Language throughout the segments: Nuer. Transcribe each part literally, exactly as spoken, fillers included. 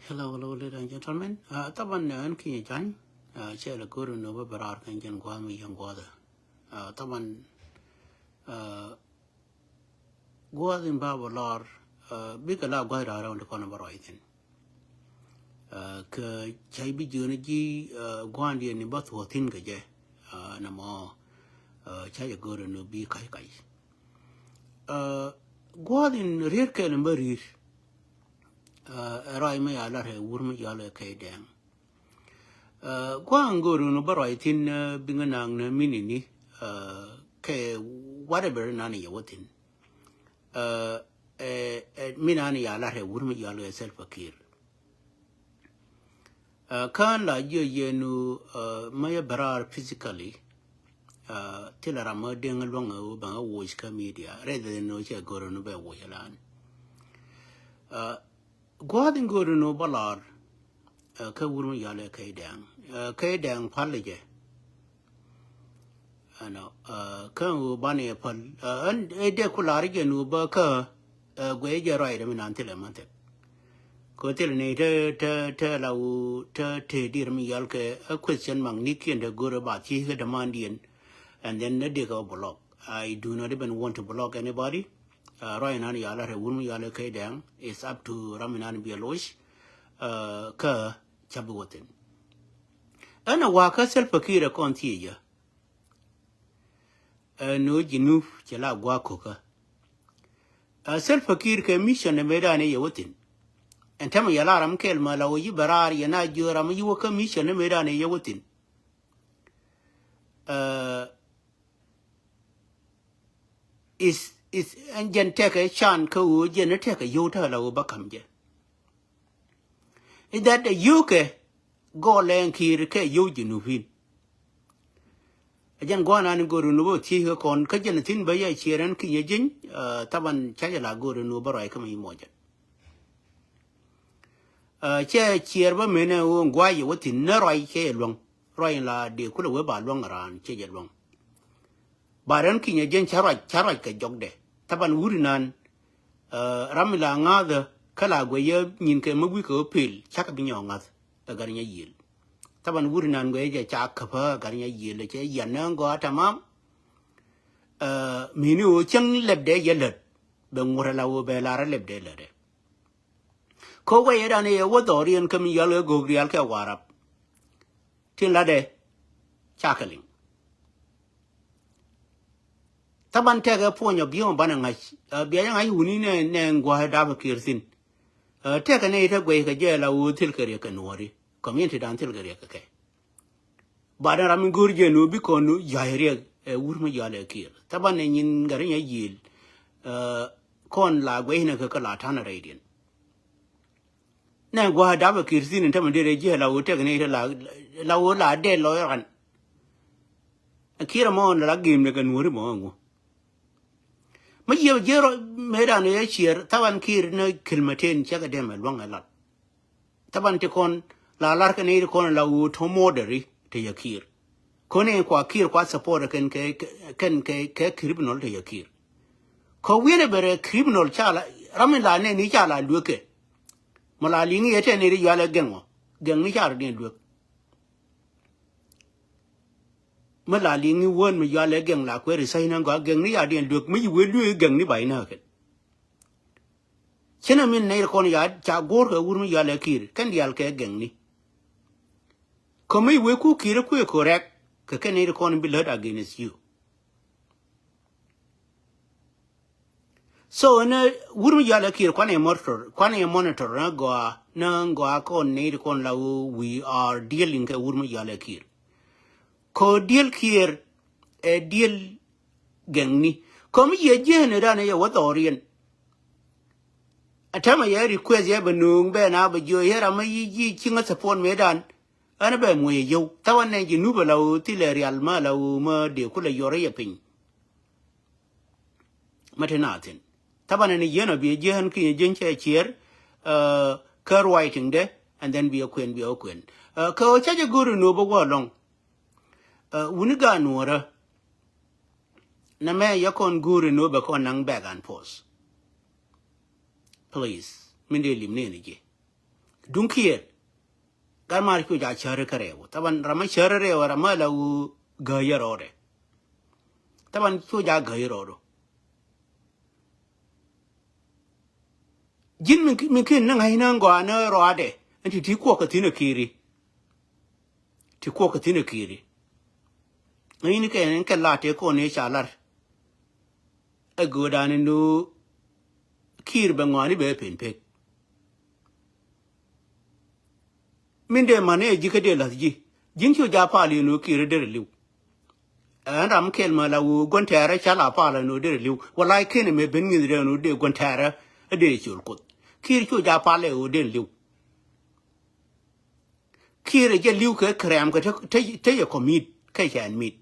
Hello, hello, ladies and gentlemen. Uh, taban, uh, ɛn kinyɛ jany, uh, cɛ lɛ go̱r ni wä bɛ raar kɛn jɛn gua̱a̱th mi yɛn gua̱a̱th. Uh, taban, uh, gua̱a̱th in ba bɛ lɔr, uh, bikɛ la gua̱a̱th raar wä ti kɔn bɛ rɔy thin. Uh, kɛ cay bi jiön ji̱, uh, gua̱a̱ndiɛn ni bä thuɔ̱ɔ̱thin kɛ jɛ, uh, nɛ mɔ, uh, cay go̱r ni bi kac kac. Uh, gua̱a̱th in rier kɛl in bä ri̱i̱r. Uh, ɛ rɔy mi ya lar ɛ wur mi yɔl ɛ kɛy dɛŋ. Uh, gua̱a̱th in go̱o̱r in bä rɔy thin, uh, biŋä naŋ ni minit ni, uh, kɛ whatever nan yɛ wä thin. Uh, ɛ, ɛ, mi nan ya lar ɛ wur mi yɔl ɛ Salva Kiir. Uh, kään la jiɛ yɛ nu, uh, ma yɛ bɛ raar physically. Uh, thilɛ ram ma deŋ luɔŋ ɛ wä baŋ ɛ watch kä media. Rather than nu cɛ go̱r nu bɛ watch lan. Uh, gua̱a̱th in go̱r nu bä lar, uh, kä wur mi yɔl ɛ kɛy dɛŋ. Uh, kɛy dɛŋ pal jɛ. Ɛnɔ, uh, kä wu banɛ yɛ päl. Uh, ɛn, ɛ dee ku lar jɛ nu bä kä, uh, guɛ jɛ rɔy dɛ mi nan thilɛ man thɛk. Kɛ thilɛ ni te, te, te la wu, te, te dir mi yal kɛ, a question mak ni kiɛn dɛ go̱r ba thi kɛ demand yɛn. And then ne dee kɛ block. I do not even want to block anybody. Uh, rɔy nan yal a rɛ wun mi yal kɛ dɛŋ. It's up to ram mi nan bi a losh. Uh, kä ca bi wä thin. Ɛn a wa kä Salva Kiir ɛ kɔn thiecä. Ɛ, ni wä Junub cɛ la gua̱a̱k kokä. Ɛ, Salva Kiir kɛ mission ni mëëdan ɛ yɛ wä thin. Ɛn tɛmɛ yɛ la ram kɛl ma la wä yi bɛ raar yɛ na jiö ram yi wä kä mission ni mëëdan ɛ yɛ wä thin. Ɛ, is, is, ɛn jɛn tɛkɛ can kä wä jɛn tɛkɛ yio̱w tɛ la wä bä kam jɛ. I̱ that a yio̱w kɛ gɔɔlɛ ɛn Kiir kɛ yio̱w Junubin. A jɛn gua̱a̱n an go̱r ni wä thiec kɛ kɔn kä jɛn thin bä yɛ ciɛɛr ɛn kinyɛ jieny, uh, taban ca jɛ la go̱r ni wä bä rɔy kä mi mɔcɛ. Uh, cɛ ciɛɛr bä menɛ wä gua̱a̱c yɛ wä thin ni rɔy cɛ yɛ luäŋ. Rɔy in la dee kulɛ wee ba luäŋ raan cɛ jɛ luäŋ. Ba rɛn kinyɛ jieny ca ruac, ca ruac kɛ jɔkdɛ. Taban wuri nan, uh, ram mi la ŋa̱thä kä la guɛ yɛ nyin kɛ mi wi̱i̱ kɛ wä pel, cakɛ bi nyɔk ŋa̱th ɛ gat nyɛ yiël. Taban wuri nan guɛ yɛ ca käpä ɛ gat nyɛ yiël, cɛ yɛn ni gɔaa tamam. Uh, mini wä cäŋ lɛpdɛ yɛ lät, bɛ ŋurɛ la wä bɛ lar lɛpdɛ lätdɛ. Kä wä yɛ dan yɛ wä dhɔriɛn kä mi yal kɛ gök rial kɛ Warap. Tin latdɛ cakɛ liŋ. Taban tɛkɛ puɔ̱ny ɔ biɛ mɔ banɛ ŋa̱c, ɛ, biɛ jɛ ŋa̱c wuni nɛ, nɛ gua̱a̱th dapɛ Kiir thin. Ɛ, tɛkɛ nɛ itɛ guɛy kɛ jɛ la wä thil kɛ riɛk kɛ nuɔ̱ɔ̱ri. Community dan thil kɛ riɛk kɛ kɛ. Ba dan ram mi go̱o̱r jɛ nu bi kɔn nu ya̱c riɛk, ɛ, wur mi yal ɛ Kiir. Taban nɛ nyin gat nyɛ yiël, ɛ, kɔn la guɛy nɛ kɛ kɛ la ta̱nɛ rɛydiɛn. Nɛ gua̱a̱th dapɛ Kiir thin in tämɛ derɛ jiɛ la wä tɛk ni la, la wä la dee lɔc ran. Kiir mɔ la gem ni kɛ nuɔ̱ri mɔ ŋu. Mi yiëë jiɛ rɔ mëëdan yɛ ciɛɛr thawan Kiir ni kilmɛten cɛ kɛ dɛmɛ luäŋ ɛ lat. Thawan ti kɔn la lar kɛ ni ti kɔn la wä tɔ mɔdɛri ti yɛ Kiir. Kɔn in kua Kiir kua support kɛn kɛ, kɛn kɛ, kɛ criminal ti yɛ Kiir. Kɔ wi̱nɛ bɛ rɛ criminal ca la, ram in la nɛ ni ca la luek kɛ. Mɔ la liŋ yɛ tɛ ni ri yual ɛ gɛŋ ɔ. Gɛŋ ni ca rɔ diɛn luek. Mi la liŋ ni wän mi yual ɛ gɛŋ la kuɛ ri sɛy nɛ gɔa gɛŋ ni ya diɛn luek mi yi wee luek gɛŋ ni ba inä kɛn. Cä nɛ min nɛy ri kɔn ya ca go̱o̱r kɛ wur mi yual ɛ Kiir kɛn diaal kɛ gɛŋ ni. Kɔ mi yi wee ku Kiir ɛ kuɛ correct kɛ kɛn nɛy ri kɔn bi lät against you. So ni wur mi yal ɛ Kiir kuan ɛ monitor, kuan ɛ monitor ni gɔaa, ni gɔaa kɔn ni ti kɔn la wä, we are dealing kɛ wur mi yal ɛ Kiir. Kɔ deal Kiir ɛ deal gɛŋni. Kɔ mi yɛ jiɛn ni dan yɛ wä dhɔriɛn. A tämɛ yɛ request yɛ bɛ nuŋ bɛ na bɛ jiö yɛ ram mi yi, yi ciŋä support mi dan. Ɛn bɛ muɔyɛ yɛw. Thawan nɛ Junub la wä thilɛ rial ma la wä ma dee kulɛ yɔrɛ yɛ piny. Ma te na thin. Thaban ni yien a bi jiɛn ki jiɛn cɛ ciɛr, uh, kä writing de, and then bi a kuen, bi a kuen. Uh, kä ca jɛ go̱ri nuɔp a wä alɔŋ. Uh, wuni ga nuɔrä. Na mɛ ya kɔn go̱ri nuɔp a kɔn naŋ back and forth. Please, min dee lim ni ni jiɛ. Duŋ Kiir. Gat maar cu ja cäri kä rɛw. Thaban ram ma cäri rɛw ram ma la wu gäyä rɔɔdɛ. Thaban cu ja gäyä rɔɔdu. Ji̱n min, min kin ni ŋa̱cni gɔaa ni rɔaadɛ. Ɛn ti ti kuɔk kä thi̱n ɛ Kiiri. Ti kuɔk kä thi̱n ɛ Kiiri. Ŋa̱cni kɛ ni kɛ la tëë kɔn ni ca lar. Ɛ göödan ni nu Kiir bɛ ŋɔaani bɛ pen pek. Min dee man ɛ ji̱ kä dee la̱th ji̱. Ji̱n cu ja pal yɛn ɣöö Kiir ɛ derɛ li̱w. Ɛn ram kɛl mɛ la ɣöö gua̱n tɛɛrä ca la pal yɛn ɣöö derɛ li̱w. Walay ken mɛ ben ŋi̱th dee ɣöö dee gua̱n tɛɛrä ɛ dee col Kuoth. Kiir cu ja pal ɛ ɣöö dee li̱w. Kiir ɛ jɛ li̱w kɛ kɛ rɛm kɛ te, te, te yɛ kɔmit kɛ cɛn mit.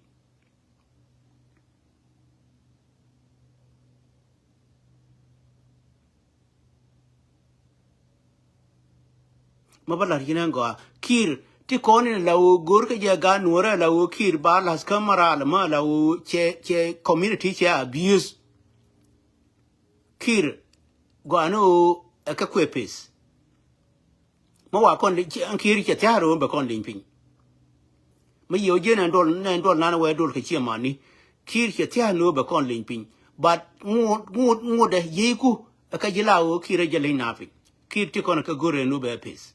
Ma ba lar ji̱n ɛn gɔaa Kiir ti kɔn in la ɣöö go̱r kä jɛ gaat nuɔrɛ la ɣöö Kiir ba la̱th kä moral ma la ɣöö cɛ, cɛ community cɛ abuse. Kiir gɔaa ni ɣöö ɛ kɛ kuɛ peth. Ma wa kɔn li, ci, ɛn Kiir cɛ thia̱a̱r ɣöö bɛ kɔn liny piny. Ma yiëë jiɛn ɛn duɔl, ɛn duɔl nan wee duɔl kɛ ciɛ mani. Kiir cɛ thia̱a̱r ni ɣöö bɛ kɔn liny piny. But ŋot, ŋot, ŋot ɛ yiëëku ɛ kä ji̱ la ɣöö Kiir ɛ jɛ liny na piny. Kiir ti kɔn kä go̱r ɛn ɣöö bɛ peth.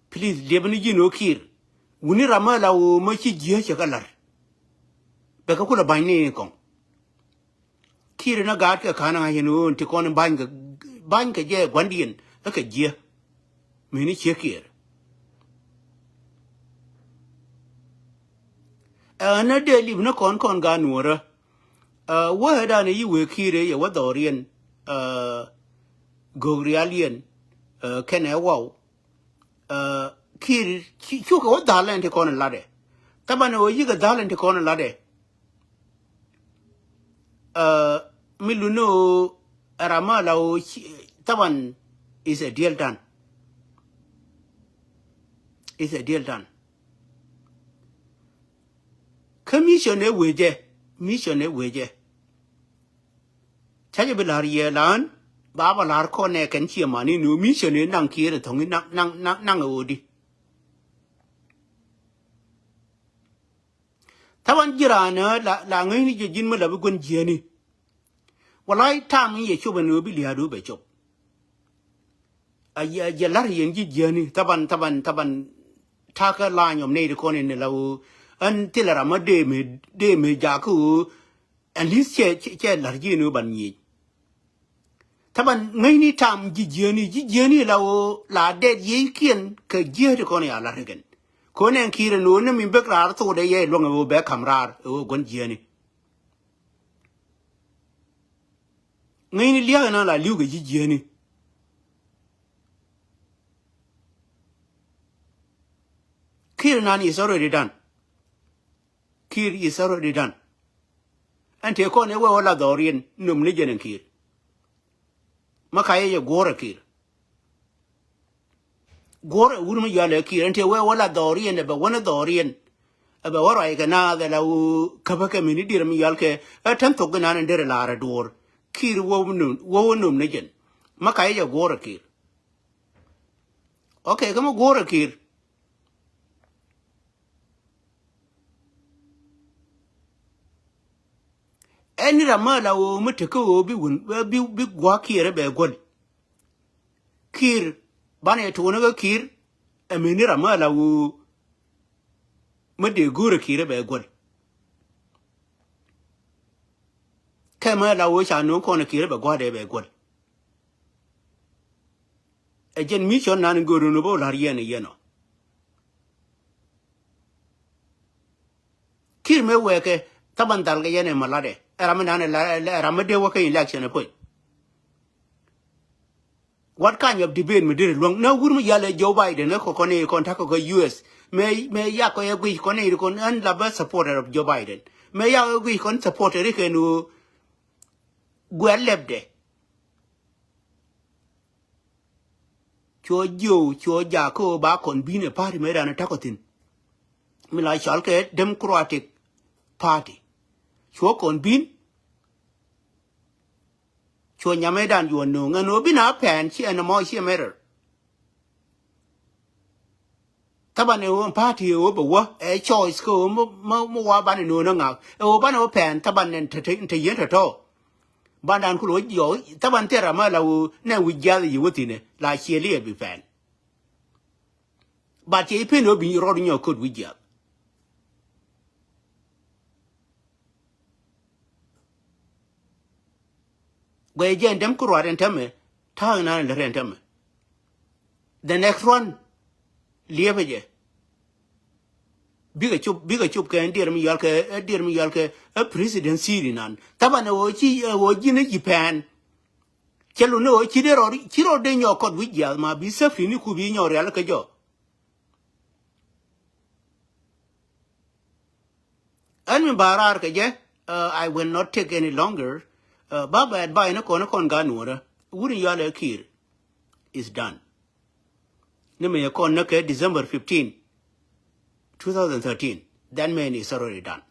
Please, liɛpni ji̱n ɣöö Kiir. Wuni ram ma la ɣöö ma ci jiääk cɛ kä la̱r. Bɛ kä kulɛ ba̱ny ni kɔŋ. Kiir ni gaat kɛ ka̱n ŋa̱c ɛn ɣöö ti kɔn in ba̱ny kɛ, ba̱ny kɛ jɛ gua̱ndiɛn ɛ kɛ jiääk. Mëni ciek Kiir. Ɛ ɣän ɛ dee lip ni kɔn kɔn gaat nuɔ̱ɔ̱rä. Ɛ wee dan i̱ yi wee Kiir ɛ yɛ wä dhɔriɛn. Ɛ gök rialiɛn. Ɛ kɛnɛ waw. Ɛ Kiir ci, cukɛ wä dhal ɛn ti kɔn in latdɛ. Thaban ɛ wä yikɛ dhal ɛn ti kɔn in latdɛ. Ɛ mi luni ɣöö ɛ ram ma la ɣöö ci, thaban is a deal done. Is a deal done. Kä mission ɛ wecɛ, mission ɛ wecɛ. Ca jɛ bi la̱r yɛ lan ba ba la̱r kɔn nɛ kɛn ciɛ mani ni mission ni naŋ Kiir ɛ thɔŋ ni naŋ, naŋ, naŋ, naŋ ɛ ɣöödi. Thaban ji̱ raan ɛ la, la ŋäcni jɛ ji̱n mi la bi gua̱n jiääni. Walay tam in yɛ cop ɛn ɣöö bi lia̱a̱du bɛ cop. A yɛ, a yɛ la̱r yɛn ji̱ jiääni thaban, thaban, thaban. Ta̱kä lany ɔm nɛy ti kɔn in la ɣöö ɛn thilɛ ram ma dee mëë, dee mëë jakä ɣöö. At least cɛ, cɛ, cɛ la̱r ji̱ ni ɣöö ban nyiec. Thaban ŋäcni tam ji̱ jiääni, ji̱ jiääni la ɣöö la dɛɛt yiëëkiɛn kɛ jiääk ti kɔn ya la̱r kɛn. Kɔn ɛn Kiir ɛn ɣöö ni mi bek raar thokdɛ yɛ luäŋ ɛ ɣöö bɛ ka̱m raar ɛ ɣöö gua̱n jiääni. Ŋäcni lia̱a̱k ɛn ɣöö la li̱w kɛ ji̱ jiääni. Kiir nan is already done. Kiir is already done. Ɛn tëë kɔn ɛ wee wä la dhɔriɛn nom ni jɛn ɛn Kiir. Ma ka yɛ jɛ guɔ̱rɛ Kiir. Guɔ̱rɛ wur mi yɔal ɛ Kiir ɛn tëë wee wä la dhɔriɛn ɛ bɛ wä ni dhɔriɛn. Ɛ bɛ wä ruac kɛ naath ɛ la wu käpä kɛ mi ni dier mi yɔal kɛ ɛ tɛn thok gi nan ɛn derɛ la̱r ɛ duɔ̱ɔ̱r. Kiir wä wä nom, wä wä nom ni jɛn. Ma ka yɛ jɛ guɔ̱rɛ Kiir. Ok, kä mi guɔ̱rɛ Kiir. Ɛn ni ram mi la ɣöö mi tekä ɣöö bi wun, bi, bi gua̱a̱k Kiir ɛ bɛ guäl. Kiir banɛ yɛ tuɔɔni kä Kiir. Ɛ mi ni ram mi la ɣöö mi dee go̱o̱rɛ Kiir ɛ bɛ guäl. Kɛ mi la ɣöö ca no̱o̱ŋ kɔn ɛ Kiir ɛ bɛ gua̱a̱k dee bɛ guäl. Ɛ jɛn mi cɔn nan in go̱o̱r in wä bä wä la̱r yɛn ɛ yɛn ɔ. Kiir mëë wɛɛkɛ thaban dhal kɛ yɛn ɛ ma latdɛ ɛ ram mi nan ɛ la, ɛ ram mi dee wä kä election ɛ puɔ̱ny. What kind of debate mi deri luäŋ na wur mi yal ɛ Joe Biden ɛ kɔ kɔn ɛ kɔn takɔ kɛ U S. Mëë, mëë yak kɔ ɛ guic kɔn ɛ kɔn ɛn la bä supporter of Joe Biden. Mëë yak ɛ guic kɔn supporter ɛ kɛn ɣöö guɛl lɛpdɛ. Cuɔ jiöw cuɔ jakä ɣöö ba kɔn bi̱n ɛ party mëë dan ɛ takɔ thi̱n. Mi la cɔal kɛ Democratic Party. Cuɔ kɔn bi̱n. Cuɔ nyamɛ dan juɔ no̱o̱ŋ ɛn ɣöö bi na pɛn ci ɛn ɛmɔ ci ɛmɛ rɛr. Thaban ɛ ɣöö party ɛ ɣöö bɛ wä ɛ choice kä ɣöö mä, mä, mä wa banɛ no̱o̱ŋ ɛ ŋak. Ɛ ɣöö banɛ wä pɛn thaban ɛn te, te, te yien tɔ̱tɔ̱. Bandan ku lo̱c yɔw thaban thil ram mä la ɣöö nɛ wi̱c jiath yi wä thi̱n ɛ la ciɛ liɛɛr bi pɛn. But cɛ i̱ pen ɣöö bi rɔɔd nyɔk köt wi̱c jiath. Guɛ jɛ ɛn däm kä ruat ɛn tämɛ ta̱a̱ ɛn an lät ɛn tämɛ. The next one liepɛ jɛ. Bikɛ cop, bikɛ cop kɛ ɛn diɛɛr mi yual kɛ, ɛ diɛɛr mi yual kɛ ɛ president seat inan. Thaban ɛ ɣöö ci, ɛ ɣöö ji̱n ɛ ji̱ pɛn. Cɛ lun ni ɣöö ci dee rɔ, ci rɔ dee nyɔk kɔt wi̱c jiath ma bi safety ni ku bi nyɔk rial kä jɔ. Ɛn mi ba raar kɛ jɛ, uh, I will not take any longer. Uh, ba bɛ advice ni kɔn, ni kɔn ga nuɔrä. Wuni yɔal ɛ Kiir is done. Ni mi yɛ kɔn ni kɛ December fifteen, two thousand thirteen. That man is already done.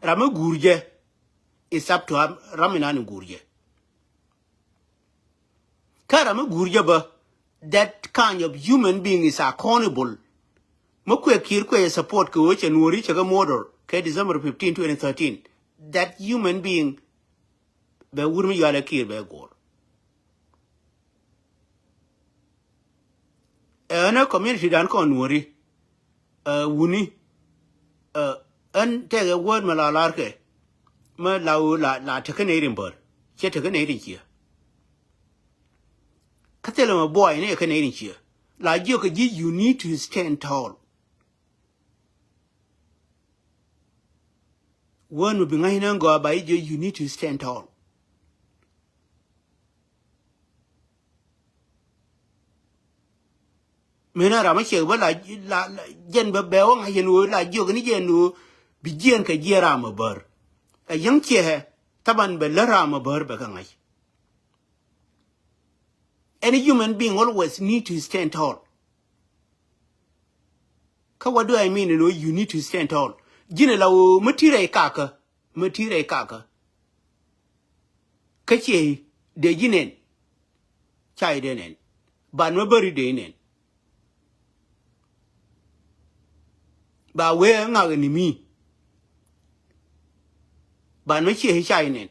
Ram mi guur jɛ, it's up to ram, ram mi nan guur jɛ. Kä ram mi guur jɛ bä, that kind of human being is accountable. Mi kuɛ Kiir kuɛ support kɛ ɣöö cɛ nuɔri cɛ kɛ murder kɛ December fifteen, twenty thirteen. That human being bɛ wur mi yual ɛ Kiir bɛ guɔr. Ɛ ɣän ɛ community dan kɔn nuɔri. Ɛ wuni. Ɛ ɣän tɛkɛ word mi la lar kɛ. Mi la ɣöö la, la tekɛ nɛy rin bär. Cɛ tekɛ nɛy rin ciɛ. Kä thilɛ mɛ buɔy ni ɛ kɛ nɛy rin ciɛ. La jiök kɛ ji̱ you need to stand tall. Word mi bi ŋa̱cni ɛn gɔaa ba ji̱ jiök you need to stand tall. Mënä ram mi ciek bä la, la, la jɛn bä bɛ wä ŋa̱c jɛn ɣöö la jiök ni jɛn ɣöö bi jiɛn kɛ jiɛn ram ɛ bär. Ɛ yäŋ ciɛ ɛ thaban bɛ lät ram ɛ bär bɛ kɛ ŋa̱c. Any human being always need to stand tall. Kä what do I mean in ɣöö you need to stand tall? Ji̱n ɛ la ɣöö mi ti rɛy kakä, mi ti rɛy kakä. Kä ciɛ i̱ dee ji̱ nɛn. Ca i̱ dee nɛn. Ban mi bäri dee i̱ nɛn. Ba wee ŋak ni mi. Ban mi ciɛ i̱ ca i̱ nɛn.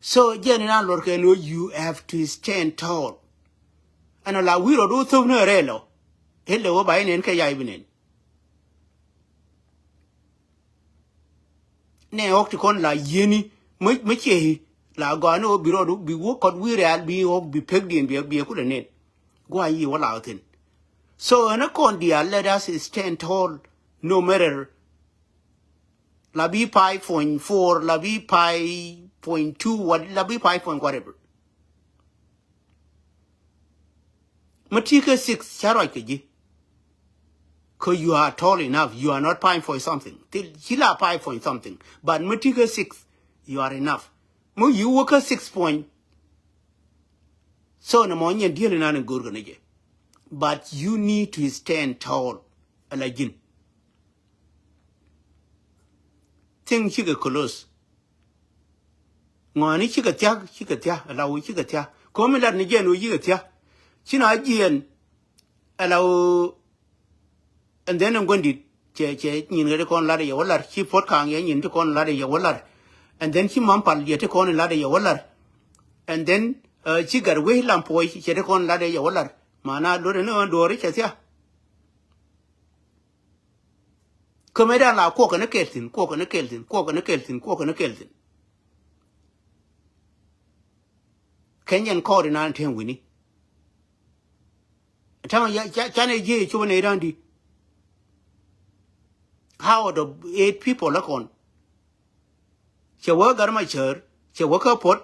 So jɛn in an luɔr kɛ ni ɣöö you have to stand tall. Ɛn ɔ la wi̱i̱ rɔ do̱ thop ni rɛl ɔ. Ilɛ wä ba i̱ nɛn kɛ yac bi nɛn. Nɛ ɣɔk ti kɔn la yieni mi, mi ciɛ i̱ la gɔaa ni ɣöö bi rɔɔdu bi wä kɔt wi̱i̱ rɛ̈ɛ̈l bi ɣɔk bi pekdiɛn bi, bi kulɛ nɛn. Gua̱a̱ yi wä la ɣä thi̱n. So ɛn ɛ kɔn diaal, let us stand tall no matter. La bi five point four, la bi five point two, what, la bi five point whatever. Mi ti kä six ca ruac kɛ ji̱. Kä you are tall enough, you are not five point something. Thil ci la five point something. But mi ti kä six, you are enough. Mi yi wä kä six point. So nɛ mɔ nyɛn diel inan in go̱o̱r kɛ ni jɛ. But you need to stand tall. Ala ji̱n. Thing cikɛ close. Ŋɔaani cikɛ thia̱k, cikɛ thia̱k, ala wä cikɛ thia̱k. Komi lat ni jɛn wä cikɛ thia̱k. Ci na jiɛn. Ala wä. And then in guändit cɛ, cɛ nyin kɛ ti kɔn lat yɛ wä lat, ci puɔt kaŋ yɛ nyin ti kɔn lat yɛ wä lat. And then ci mampal yɛ ti kɔn lat yɛ wä lat. And then, uh, ci gat wec lam puɔc cɛ ti kɔn lat yɛ wä lat. Mana luɔt ni ɣän duɔɔri cɛ thia̱k. Kä mëëdan la kuɔk kɛn kel thi̱n, kuɔk kɛn kel thi̱n, kuɔk kɛn kel thi̱n, kuɔk kɛn kel thi̱n. Kɛn yɛn kɔɔr inan tieŋ wi̱ni. Ta̱ŋ canɛ jiɛ copä nɛy da̱ŋ di. How the eight people la kɔn. Cɛ wä Gat Macäär, cɛ wä kä Puɔt,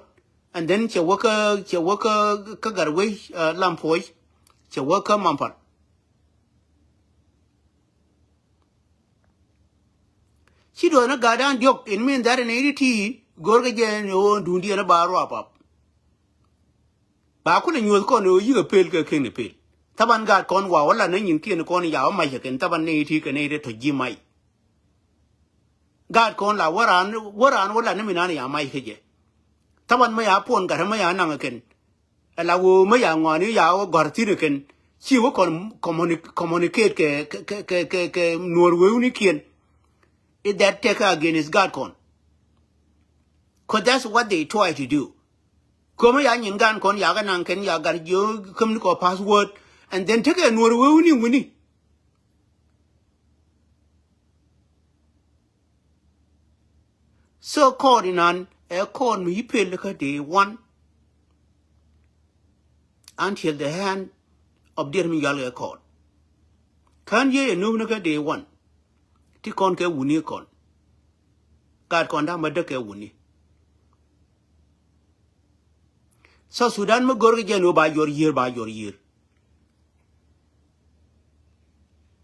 and then cɛ wä kä, cɛ wä kä, kä Gatwec, uh, Lampuɔc, cɛ wä kä Mampal. Ci duɔth ni gatdan diɔ̱k, it mean that in eighty ti go̱rkɛ jɛ ni ɣöö duundiɛn ba ruapap. Ba kulɛ nyuɔ̱th kɔn ni ɣöö yikɛ pel kɛ ken ni pel. Thaban gaat kɔn wa wä la ni nyinkiɛn kɔn ya wä mac kɛ kɛn thaban ni eighty kɛ ni eighty tɔ ji̱ mac. Gaat kɔn la wä raan, wä raan wä la ni mi naan ya mac kä jɛ. Thaban mä ya puɔn gat mä ya naŋ kɛn. Ala wee mä ya ŋɔani ya wä gɔ̱r thi̱n kɛn. Ci wä kɔn communi-, communicate kɛ, kɛ, kɛ, kɛ, kɛ nuɔr wewnikiɛn. Is that take against God kɔn? 'Cause that's what they try to do. Kä mä ya nyin gan kɔn ya kɛ naŋ kɛn ya gat jiö käm ni kɔ password. And then tekɛ nuɔr wewni wini. So kɔɔr inan ɛ kɔɔr mi yi pel kä day one until the end of dier mi yual kɛ kɔɔr. Kän yee ɛ nööm ni kä day one ti kɔn kɛ wuni kɔn. Gat kɔn da̱ŋ bä däk kɛ wuni. South Sudan mi go̱r kɛ jɛ ni wä ba yuɔr yiër, ba yuɔr yiër.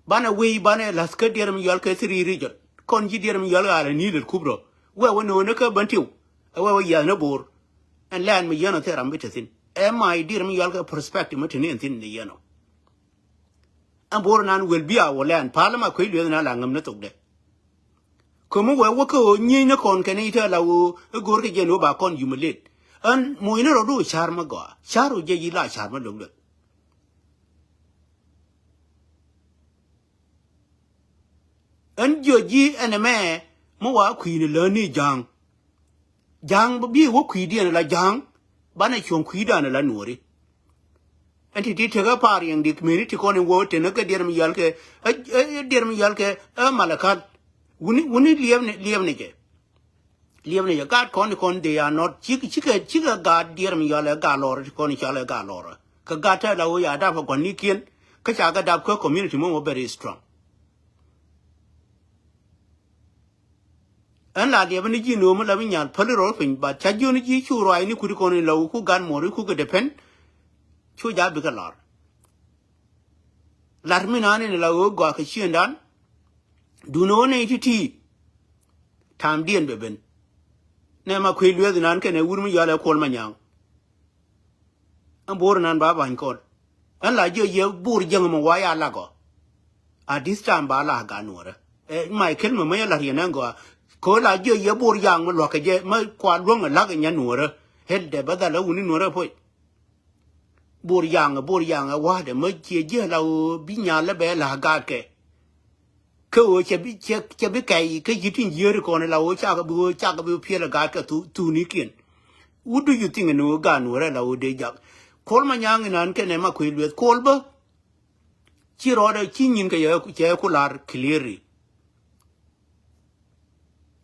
Banɛ wi̱i̱ banɛ la̱th kä dier mi yual kɛ three region. Kɔn ji̱ dier mi yual kɛ ala Nile Kubra. Wee wä no̱o̱ŋ ni kä Bentiu. Ɛ wee wä yiath ni Bor. Ɛn lɛn mi yɛn ɔ thil ram bi te thi̱n. Ɛ ma i̱ dier mi yual kɛ perspective mi te ni ɛn thi̱n ni yɛn ɔ. Ɛn Bor nan wel bi a wä lɛn pal ma kuec lueth nan la ŋäm ni thokdɛ. Kömi wee wä kä ɣöö nyieny ni kɔn kɛn i̱ te la ɣöö i̱ go̱o̱r kɛ jɛn ɣöö ba kɔn humiliate. Ɛn moc ni rɔɔdu car mä gɔaa. Car ɣöö jɛ yi la car mä lo̱k lueth. Ɛn jiɔ ji̱ ɛn ɛmɛ mi wa kui̱ni läni ja̱a̱ŋ. Ja̱a̱ŋ bi wä kui̱diɛn la ja̱a̱ŋ. Banɛ cuɔ̱ŋ kui̱dan la nuɔri. Ɛn ti ti tekä par yɛŋ dik meni ti kɔn in wä tenä kɛ diɛr mi yal kɛ, ɛ, ɛ, diɛr mi yal kɛ, ɛ, Malakal. Wuni, wuni liɛpni, liɛpni jɛ. Liɛpni jɛ. Gaat kɔn ti kɔn they are not, cik, cikɛ, cikɛ gaat diɛr mi yal ɛ gaat lɔr ti kɔn in cal ɛ gaat lɔr. Kɛ gaat tɛ la wä ya dap kɛ gua̱nikiɛn. Kä ca kɛ dap kä community mɔ mɔ very strong. Ɛn la liɛpä ni ji̱ no̱o̱m la bi nyal päli rɔl piny, but ca jiön ji̱ cu ruac ni kut ikɔn in la wä ku gan muɔr iku kɛ depend. Cu ja bikɛ lar. Lar mi naan in la wä gɔaa kɛ ciëndan. Dun wä nɛy ti̱ti̱. Ta̱a̱mdiɛn bɛ ben. Nɛ ma kui̱ lueth inan kɛnɛ wur mi yɔal ɛ Kuɔl Manyaŋ. Ɛn Bor inan ba ba̱ny kɔn. Ɛn la jiɛ yɛ Bor jäŋ mɛ wa ya lak ɔ. At this time ba la gan nuɔrɛ. Ɛ, Michael mɛ mɛ yɛ lar yɛn ɛn gɔaa. Kɛ la jiɛ yɛ Bor yaŋ mɛ luɔk kɛ jɛ mɛ kua luɔ̱ŋ ɛ lak ɛ nyɛ nuɔrɛ. Hel dɛ bä dhal ɛ wuni nuɔrɛ puɔc. Bor yaŋ, Bor yaŋ ɛ wa̱a̱dɛ mɛ ciɛ jiɛ la ɣöö bi nyal ɛ bɛ la gaat kɛ. Kä ɣöö cɛ bi, cɛ, cɛ bi kɛy kä ji̱ tin jiääri kɔn la ɣöö cakɛ bi ɣöö cakɛ bi piɛl ɛ gaat kɛ thu-, thunikiɛn. What do you think ni ɣöö gaat nuɔrɛ la ɣöö dee jak? Kuɔl Manyaŋ inan kɛnɛ ma kui̱ lueth Kuɔl bä. Ci rɔɔdɛ ci nyin kɛ yɛ cɛ ku lar clearly.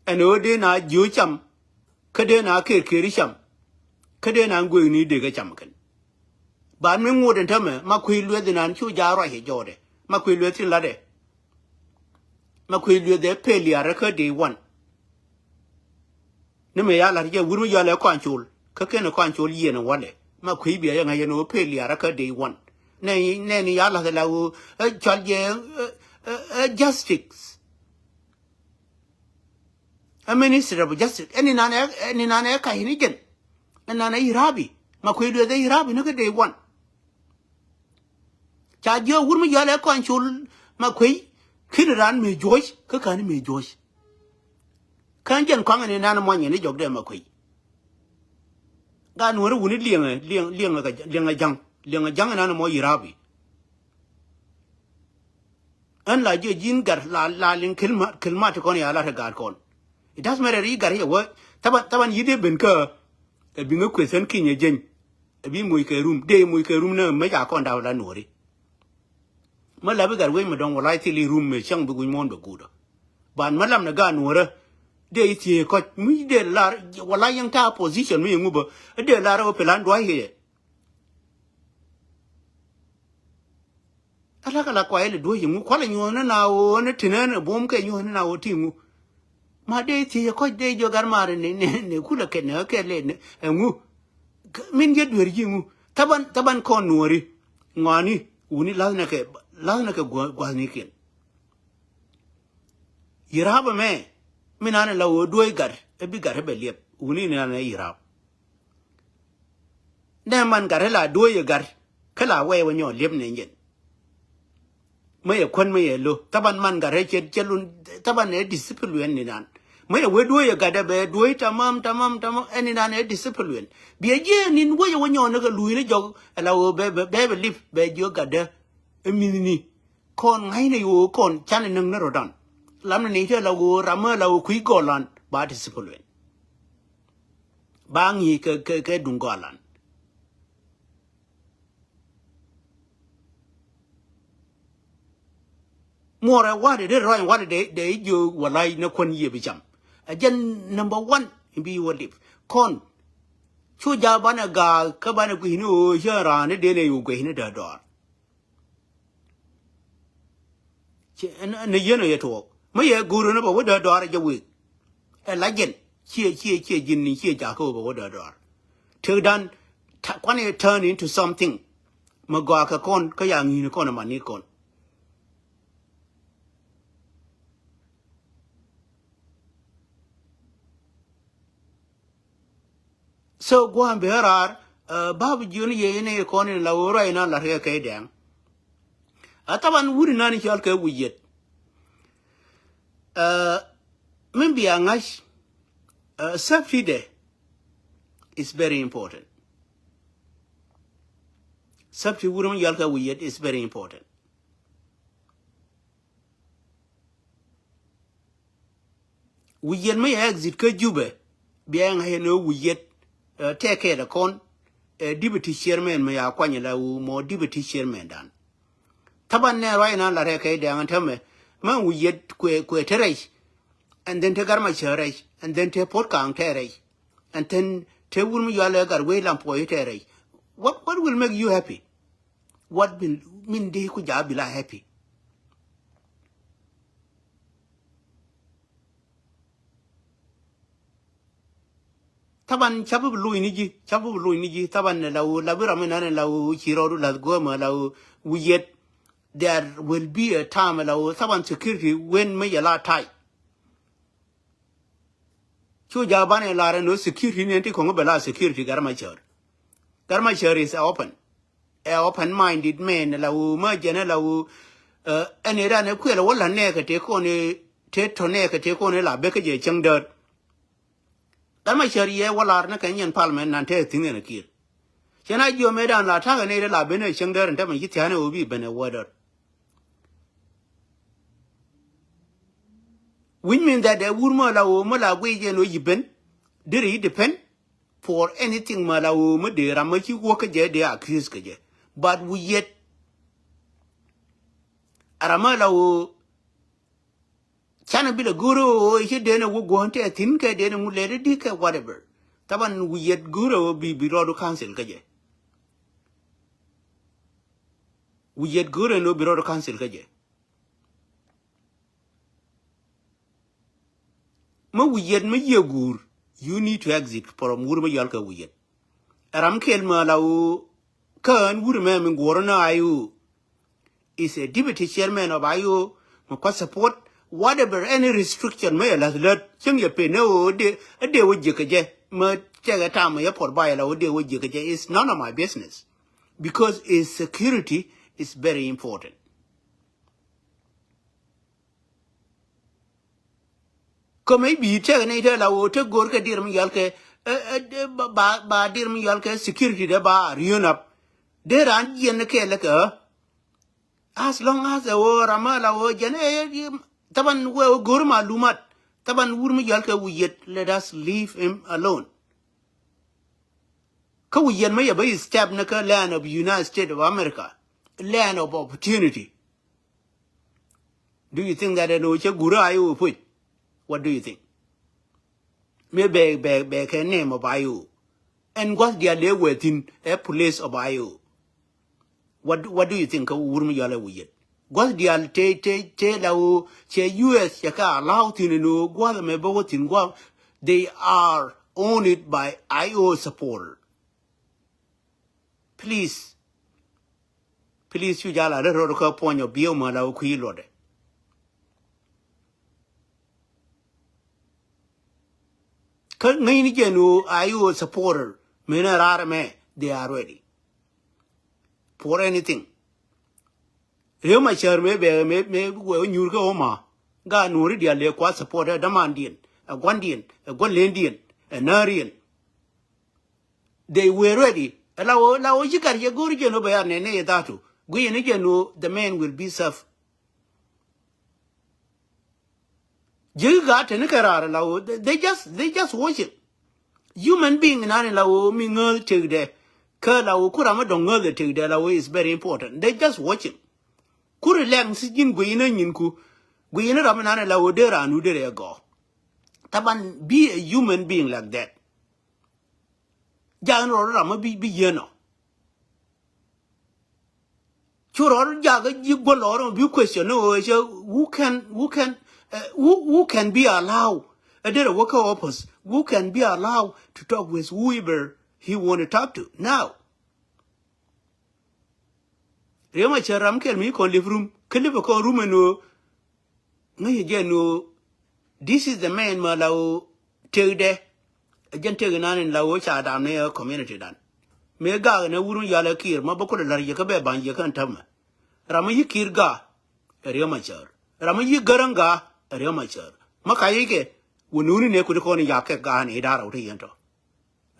Ɛn ɣöö dee na jiö cam. Kä dee na ker ker i̱ cam. Kä dee na gueekni dee kɛ cam kɛn. Ban mi ŋot in tämɛ ma kui̱ lueth inan cu ja ruac i̱ jɔɔdɛ. Ma kui̱ lueth tin latdɛ. Ma kui̱ lueth ɛ pel liarä kä day one. Ni mi ya lat jɛ wur mi yɔal ɛ kɔaŋ col. Kä ken ɛ kɔaŋ col yieen ɛ walɛ. Ma kui̱ bia yɛ ŋa̱c ɛn ɣöö pel liarä kä day one. Nɛ, nɛ ni ya lath ɛ la ɣöö ɛ cɔal jɛ ɛ, ɛ, ɛ justice. Ɛ Ministry of Justice. Ɛ ni nan ɛ, ɛ ni nan ɛ ka̱c ni jɛn. Ɛ nan ɛ irabi. Ma kui̱ lueth ɛ irabi ni kä day one. Ca jiök wur mi yɔal ɛ kɔaŋ col ma kuey. Kin ran mëë juɔ̱c kä ka̱n mëë juɔ̱c. Ka̱n jɛn kɔaŋ ni nan muɔnyɛ ni jɔk dee ma kuey. Gaat nuɔ̱ri wuni liɛŋɛ, liɛŋ, liɛŋɛ, liɛŋɛ ja̱ŋ. Liɛŋɛ ja̱ŋ nan mɔ irabi. Ɣän la jiɛ ji̱n gat la, la liŋ kil ma, kil ma ti kɔn ya la ti gaat kɔn. It doesn't matter yi gat yɛ wä. Thaban, thaban yi dee ben kä. Ɛ bi ŋä kueth ɣän kinyɛ jeny. Ɛ bi moc kɛ rum. Dee moc kɛ rum ni mec a kɔn daw la nuɔri. Mä la bi gat wec mi dɔŋ wala thil i̱ rum mi cäŋ bi guic muɔ̱ɔ̱n bɛ guut ɔ. Ban mä lam ni gaat nuɔrä. Dee i̱ thiee kɔc mi dee lar wala yɛŋ ta̱a̱ position mi yɛ ŋupä. Dee lar ɛ wä pilan dua̱c kɛ yɛ. Ala kɛ la kuay lɛ duɔ̱c iŋu kualɛ nyuɔ̱th ni na ɣöö ni tinä ni buɔ̱m kɛ nyuɔ̱th ni na ɣöö ti iŋu. Ma dee thiec ɛ kɔc dee jiɔ gat maari ni, ni, ni kulɛ kɛ ni ɣä kɛ lɛ ni ɛŋu. Min jɛ duer ji̱ iŋu. Thaban, thaban kɔn nuɔri. Ŋɔani wuni la̱thnɛ kɛ, la̱thnɛ kɛ gua̱-, gua̱thnikiɛn. Yirap ɛmɛ min an ɛ la ɣöö duɔ̱c gat ɛ bi gat ɛ bɛ liɛp wuni ni an ɛ yirap. Nɛ man gat ɛ la duɔ̱c ɛ gat kä la wɛy wä nyɔ liep nɛ jɛn. Mä yɛ kuän mä yɛ lo̱ thaban man gat ɛ cɛ cɛ lun thaban ɛ discipline ni nan. Mëë wee duɔ̱ɔ̱c ɛ gatdɛ bɛ duɔ̱ɔ̱c tamam tamam tamam, ɛn inan ɛ discipline. Biɛ jiɛ nin wec ɛ wä nyɔɔn ni kɛ luui ni jɔk ɛ la wee bɛ bɛ bɛ lip bɛ jiök gatdɛ. Ɛ mi̱thni kɔn ŋa̱cnɛ yo̱o̱ kɔn canɛ näk ni rɔ̱dan. Lamnɛ ni cɛ la wee ram ɛ la wee kui̱ gɔlan ba discipline. Ba ŋi̱i̱c kɛ kɛ kɛ duŋ gɔlan. Muɔrɛ wa̱t ɛ dee rɔny wa̱t ɛ dee dee jiö wä la̱c ni kuän yiëë bi cam. Ɛ jɛn number one in bi wä lip kɔn. Cu ja̱ banɛ ga̱a̱ kä banɛ gui̱cni ɣöö cä raan ni dee nɛ yo̱o̱ gui̱cni dee dɔɔr. Ci ɛn ɛn yien ɔ yɛ tuɔɔk mi yɛ go̱o̱r ɛn bɛ wä dee dɔɔr ɛ jɛ wek. Ɛ la jɛn ciɛ ciɛ ciɛ ji̱n ni ciɛ jakä bɛ wä dee dɔɔr. Tëkdan kuan yɛ turn into something. Mi gɔaa kɛ kɔn kä ya ŋi̱i̱ni kɔn ɛ man ni kɔn. So gua̱a̱m bɛ raar. Bap jiön yɛ inɛ kɔn in la wä ruac in a la riɛk kɛ dɛŋ. A thaban wut in nan cɔl kɛ wi̱c yet. Min bia ŋa̱c. Safety dɛ is very important. Safety wut in cɔl kɛ wi̱c yet is very important. Wi̱c yet mi yɛ exit kä Jubɛ bia ŋa̱c ɛn ɣöö wi̱c yet. Tɛkɛ dɛ kɔn. Deputy chairman mi ya kuany la wu mɔ deputy chairman dan. Thaban nɛ ruac na la rɛk kɛ dɛŋ tämɛ. Mɛ wi̱c yet kuɛ kuɛ te rɛc. And then te gar ma cɛ rɛc and then te pot kaŋ te rɛc. And then te wur mi yual ɛ gar wei lam puɔy te rɛc. What what will make you happy? What min min dee ku ja̱a̱ bila happy? Thaban ca bi bi luny ni ji̱ ca bi bi luny ni ji̱ thaban la wu la bi ram inan la wu ci rɔɔdu lath guämä la wu yet. There will be a time la wu thaban security wen mi yɛ la ta̱y. Cu ja̱a̱ banɛ lar ɛn ɣöö security ni ɛn ti kɔŋ bɛ la security gar ma cär. Gar ma cär is open. Ɛ open minded man la wu mä jɛn la wu. Ɛn ɛ dan ɛ kuɛl wä la nɛɛkɛ tëë kɔn ɛ tëë tɔ nɛɛkɛ tëë kɔn ɛ la bek kä jɛ cäŋ däär. Gar ma cär yɛ wä lar ni kɛ nyɛn parliament nan tëë thi̱n ɛn ɛ kiɛl. Cɛ na jiɔ mëë dan la ta̱kɛ nɛy dee la ben ɛ cäŋ däär ɛn tämɛ ci thia̱a̱n ɛ wä bi ben ɛ wä däär. Which mean that ɛ wur mä la wu mä la guiy jɛ ni wä ji̱ ben deri yi depend for anything mä la wu mä dee ram mä ci wä kä jɛ dee accuse kä jɛ. But wu yet a ram mä la wu canɛ bi la go̱o̱r ɛ wu ci dee ni wä guɔ̱n tɛ thi̱n kɛ dee ni ŋu lɛ di kɛ whatever. Thaban wu yet go̱o̱r ɛ wu bi bi rɔɔdu council kä jɛ. Wu yet go̱o̱r ɛ ni wä bi rɔɔdu council kä jɛ. Mi wi̱i̱ yet mi yiëë guur, you need to exit from wur mi yɔal kɛ wi̱i̱ yet. Ɛ ram kɛl mi la wu kä ɣän wur mɛ mi guɔ̱r ni I O. Is a deputy chairman of I O. Mi kua support whatever any restriction mi yɛ la̱th lät cieŋ yɛ pen ni ɣöö dee wä jiäk kɛ jɛ mi cɛ kɛ tam mi yɛ puɔt ba yɛ la ɣöö dee wä jiäk kɛ jɛ is none of my business. Because is security is very important. Kä mëë bi tɛk ni te la ɣöö te go̱o̱r kɛ dir mi yɔal kɛ ba dir mi yɔal kɛ security dee ba riön ap. Dee raan jiɛn ni kɛɛl kɛ ɣä. As long as ɛ ɣöö ram mi la ɣöö jɛn ɛ thaban wee ɣöö go̱o̱r malumat. Thaban wur mi yɔal kɛ wi̱i̱ yet, let us leave him alone. Kä wi̱i̱ yet mi yɛ bä step ni kä land of United States of America, land of opportunity. Do you think that ɛn ɣöö cä guur I O puc? What do you think? Mi bɛ bɛ bɛ kɛ name of I O. Ɛn gua̱th diaal dee wee thi̱n ɛ police of I O. What what do you think kä wur mi yɔal ɛ wi̱i̱ yet? Gua̱th diaal te te te la ɣöö cɛ U S cɛ kɛ allow thi̱n ɛn ɣöö gua̱th ɛmɛ bä wä thi̱n gua̱th. They are owned by I O supporter. Please. Please cu jal a ri rot kä puɔ̱ny ɔ bieu mɛ la wä kui̱ luɔtdɛ. Kä ŋäcni jɛn ɣöö I O supporter mënɛ raar ɛmɛ, they are ready for anything. Riek Machar mëë bɛ mëë mëë wɛ wä nyuur kä Oma. Gaa nuɔ̱ɔ̱ri diaal lëë kua support ɛ dämandiɛn. ɛ gua̱ndiɛn, ɛ gua̱n lendiɛn, ɛ nääriɛn. They were ready. Ɛ la wä, la wä ci gat yɛ go̱o̱r jɛn wä bɛ ya nɛn nɛ yɛ dhatu. Guiyɛ ni jɛn wä, the man will be served. Ji̱ gat teni kɛ raar la wä, they, they just, they just watching. Human being nani la wä mi ŋääth tekdɛ. Kä la wä ku ram mi dɔ̱ŋ ŋääth tekdɛ la wä is very important. They just watching. Ku relax ji̱n guiy ni nyinku. Guiy ni ram mi nani la wä dee raan wä dee rɛ gɔɔ. Taban, be a human being like that. Ja̱a̱n rɔɔd ram mi bi, bi yieen ɔ. Cu rɔɔd jakä ji̱ guɔ lɔɔr mi bi question ni ɣöö cɛ who can, who can, eh, who, who can be allowed? Ɛ derɛ wä kä office. Who can be allowed to talk with whoever he want to talk to? Now, Riek Machar ram kɛl mi kɔn live room. Kä live kɔn room ɛn ɣöö ŋäcɛ jɛ ni ɣöö, this is the man ma la ɣöö tekdɛ. Ɛ jɛn tek inan in la ɣöö ca dam ni ɛ community dan. Mëë gak in ɛ wur mi yal ɛ Kiir ma bä kulɛ la̱r yɛ kä bɛ ba̱ny yɛ kä ɛn tämɛ. Ram mi yi Kiir ga ɛ Riek Machar. Ram mi yi Gäräŋ ga ɛ Riek Machar. Ma ka yikɛ wä nuni ne kudi kɔn in yak kɛ ga ni idara wä ti yɛn tɔ.